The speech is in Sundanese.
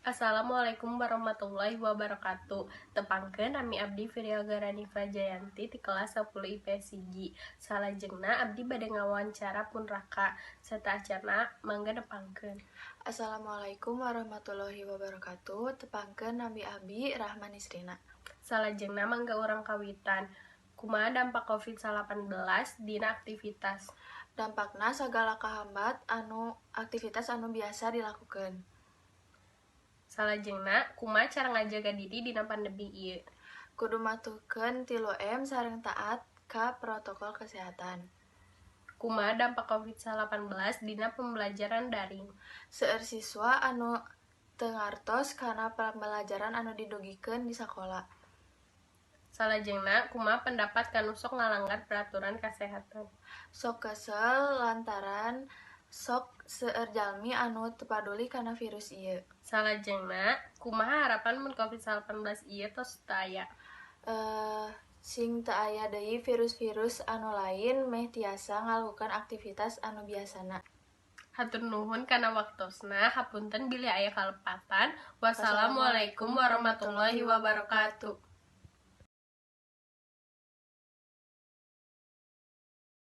Assalamualaikum warahmatullahi wabarakatuh. Tepangkeun, nami abdi Firya Garanifa Jayanti ti kelas 10 IPS 1. Salajengna abdi bade ngawawancara pun raka. Sateuacanna, mangga nepangkeun. Assalamualaikum warahmatullahi wabarakatuh. Tepangkeun, nami abi Rahman Isrina. Salajengna, mangga urang kawitan. Kumaha dampak Covid-19 dina aktivitas? Dampakna sagala kahambat anu aktivitas anu biasa dilakukeun. Salajengna, kumaha cara ngajaga diri dina pandemi ieu? Kudu matuhkeun 3M sareng taat ka protokol kesehatan. Kumaha dampak Covid-19 dina pembelajaran daring? Seueur siswa anu teu ngartos kana pembelajaran anu didugikeun di sakola. Salajengna, kumaha pendapat ka nu sok ngalanggar peraturan kasehatan? Sok kesel lantaran sok seueur jalmi anu teu paduli kana virus ieu. Salajengna, kumaha harapan mun Covid-19 ieu tos teu aya? Sing teu aya deui virus-virus anu lain meh tiasa ngalakukeun aktivitas anu biasana. Hatur nuhun kana waktosna, hapunten bilih aya kalepatan. Wassalamualaikum warahmatullahi wabarakatuh.